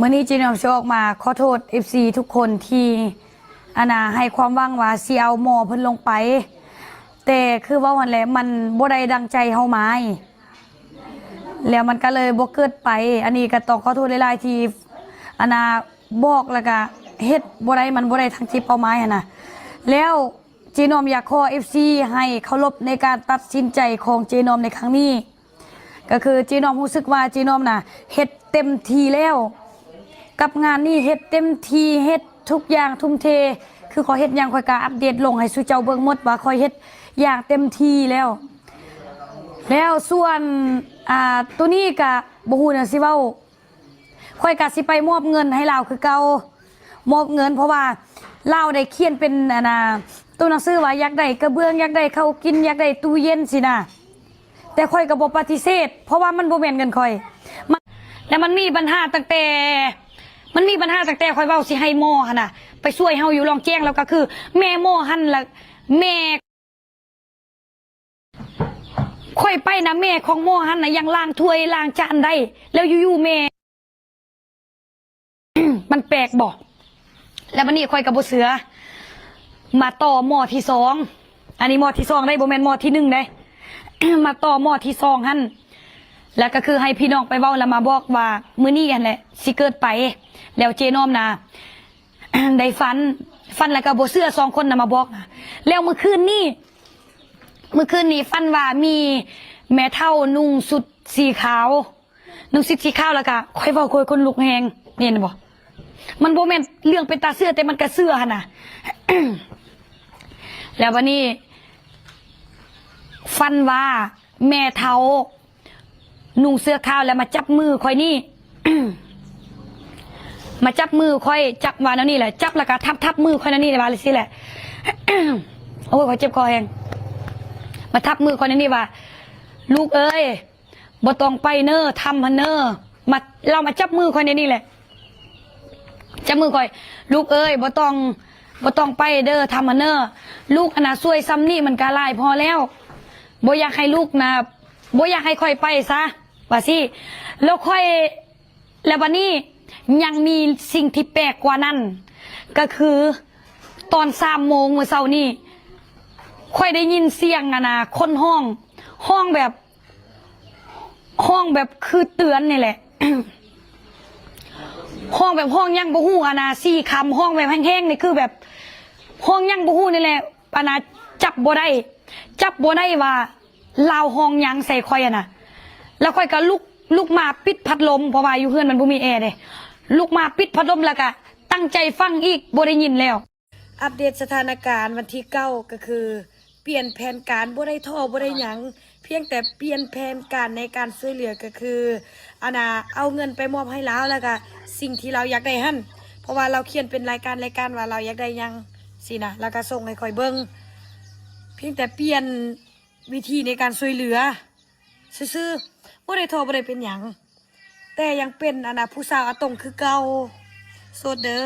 ມື້ນີ້ເຈນ້ອມຊິອອກມາຂໍໂທດເອັຟຊີທຸກຄົນທີ່ ອັນນ່າ ໃຫ້ຄວາມຫວັງວ່າຊິເອົາໝໍ້ເພິ່ນລົງໄປ, ແຕ່ຄືເວົ້າຫັ້ນແຫຼະ ມັນບໍ່ໄດ້ດັ່ງໃຈເຮົາໝາຍ ແລ້ວມັນກໍເລີຍບໍ່ເກີດໄປ. ອັນນີ້ກໍຕ້ອງຂໍໂທດຫຼາຍໆທີ່ ອັນນ່າ ບອກແລ້ວກໍເຮັດບໍ່ໄດ້ ມັນບໍ່ໄດ້ຕາມທີ່ເປົ້າໝາຍຫັ້ນນະ. ແລ້ວເຈນ້ອມຢາກຂໍເອັຟຊີໃຫ້ເຄົາລົບໃນການຕັດສິນໃຈຂອງເຈນ້ອມໃນຄັ້ງນີ້. ກໍຄືເຈນ້ອມຮູ້ສຶກວ່າເຈນ້ອມນະເຮັດເຕັມທີ່ແລ້ວ ກັບງານນີ້ເຮັດເຕັມທີ່ ເຮັດທຸກຢ່າງທຸ່ມເທ ຄືຂ້ອຍເຮັດຫຍັງຂ້ອຍກໍອັບເດດລົງໃຫ້ສູ່ເຈົ້າເບິ່ງໝົດວ່າຂ້ອຍເຮັດຢ່າງເຕັມທີ່ແລ້ວ. ແລ້ວສ່ວນ ອ່າ ໂຕນີ້ກໍບໍ່ຮູ້ແນວຊິເວົ້າ ຂ້ອຍກະຊິໄປມອບເງິນໃຫ້ລາວຄືເກົ່າ ມອບເງິນ ເພາະວ່າລາວໄດ້ຂຽນເປັນ ອັນນ່າ ໂຕໜັງສືວ່າຢາກໄດ້ກະເບື້ອງ ຢາກໄດ້ເຂົ້າກິນ ຢາກໄດ້ຕູ້ເຢັນຊີ້ນະ, ແຕ່ຂ້ອຍກໍບໍ່ປະຕິເສດ ເພາະວ່າມັນບໍ່ແມ່ນເງິນຂ້ອຍ. ມັນ ແລ້ວມັນມີບັນຫາຕັ້ງແຕ່ ມັນມີບັນຫາຕັ້ງແຕ່ຂ້ອຍເວົ້າຊິໃຫ້ໝໍຫັ້ນນະ ໄປຊ່ວຍເຮົາຢູ່ລ່ອງແຈ້ງ ແລ້ວກໍຄືແມ່ໝໍຫັ້ນລະ ແມ່ ຂ້ອຍໄປນຳແມ່ຂອງໝໍຫັ້ນນະ ຍັງລ້າງຖ້ວຍລ້າງຈານໄດ້ ແລ້ວຢູ່ໆແມ່ ມັນແປກບໍ່? ແລ້ວບັດນີ້ຂ້ອຍກໍບໍ່ເຊື່ອ. ມາຕໍ່ໝໍທີສອງ ອັນນີ້ໝໍທີສອງເດ້ ບໍ່ແມ່ນໝໍທີໜຶ່ງເດ້. ມາຕໍ່ໝໍທີສອງຫັ້ນ ແລ້ວກໍຄືໃຫ້ພີ່ນ້ອງໄປເວົ້າ ແລ້ວມາບອກວ່າມື້ນີ້ຫັ້ນແຫຼະຊິເກີດໄປ ແລ້ວເຈນ້ອມນະ ໄດ້ຝັນ ຝັນແລ້ວກໍບໍ່ເຊື່ອ ສອງຄົນນະມາບອກນະ. ແລ້ວມື້ຄືນນີ້ ມື້ຄືນນີ້ຝັນວ່າມີແມ່ເຖົ້ານຸ່ງຊຸດສີຂາວ ນຸ່ງຊຸດສີຂາວ ແລ້ວກໍຂ້ອຍເວົ້າຂ້ອຍຂົນລຸກແຮງ ເຫັນບໍ່? ມັນບໍ່ແມ່ນເລື່ອງເປັນຕາເຊື່ອ ແຕ່ມັນກໍເຊື່ອຫັ້ນນະ. ແລ້ວບັດນີ້ ຝັນວ່າແມ່ເຖົ້າ ນຸ່ງເສື້ອຂາວແລ້ວມາຈັບມືຂ້ອຍນີ້ ມາຈັບມືຂ້ອຍ ຈັບວ່າແນວນີ້ແຫຼະ ຈັບແລ້ວກໍທັບໆມືຂ້ອຍແນວນີ້ ວ່າຈັ່ງຊີ້ແຫຼະ. ໂອ້ຍ ຂ້ອຍເຈັບຄໍແຮງ ມາທັບມືຂ້ອຍແນວນີ້ວ່າ ລູກເອີຍ ບໍ່ຕ້ອງໄປເນີ ຖ້ຳຫັ້ນເນີ ມາ ລາວມາຈັບມືຂ້ອຍແນວນີ້ແຫຼະ. ຈັບມືຂ້ອຍ ລູກເອີຍ ບໍ່ຕ້ອງ ບໍ່ຕ້ອງໄປເດີ ທຳຫັ້ນເນີ ລູກຫັ້ນນະຊ່ວຍຊ່ຳນີ້ມັນກະຫຼາຍພໍແລ້ວ ບໍ່ຢາກໃຫ້ລູກນະ ບໍ່ຢາກໃຫ້ຂ້ອຍໄປຊະ ວ່າຊີ້. ແລ້ວຂ້ອຍ ແລ້ວບັດນີ້ຍັງມີສິ່ງທີ່ແປກກວ່ານັ້ນ ກະຄືຕອນສາມໂມງມື້ເຊົ້ານີ້ ຂ້ອຍໄດ້ຍິນສຽງ ອັນນະ ຄົນຮ້ອງ ຮ້ອງແບບ ຮ້ອງແບບຄືເຕືອນນີ້ແຫຼະ ຮ້ອງແບບຮ້ອງຫຍັງບໍ່ຮູ້ ອັນນະ ສີ່ຄຳ ຮ້ອງແບບແຮງໆ ນີ້ ຄືແບບຮ້ອງຫຍັງບໍ່ຮູ້ນີ້ແຫຼະ ອັນນະ ຈັບບໍ່ໄດ້ ຈັບບໍ່ໄດ້ວ່າລາວຮ້ອງຫຍັງໃສ່ຂ້ອຍຫັ້ນນະ. ແລ້ວຂ້ອຍກໍລຸກ ລຸກມາປິດພັດລົມ ເພາະວ່າຢູ່ເຮືອນມັນບໍ່ມີແອເດ້ ລຸກມາປິດພັດລົມ ແລ້ວກໍຕັ້ງໃຈຟັງອີກ ບໍ່ໄດ້ຍິນແລ້ວ. ອັບເດດສະຖານະການວັນທີເກົ້າ ກໍຄືປ່ຽນແຜນການ ບໍ່ໄດ້ທໍ້ບໍ່ໄດ້ຫຍັງ ພຽງແຕ່ປ່ຽນແຜນການໃນການຊ່ວຍເຫຼືອ ກໍຄື ອັນນ່າ ເອົາເງິນໄປມອບໃຫ້ລາວ ແລ້ວກະສິ່ງທີ່ລາວຢາກໄດ້ຫັ້ນ ເພາະວ່າລາວຂຽນເປັນລາຍການ ລາຍການວ່າລາວຢາກໄດ້ຫຍັງຊີ້ນະ ແລ້ວກະສົ່ງໃຫ້ຂ້ອຍເບິ່ງ ພຽງແຕ່ປ່ຽນວິທີໃນການຊ່ວຍເຫຼືອຊື່ໆ ບໍ່ໄດ້ທໍ້ບໍ່ໄດ້ເປັນຫຍັງ ແຕ່ຍັງເປັນ ອັນນ່າ ຜູ້ສາວອາຕົງຄືເກົ່າ ໂສດເດີ.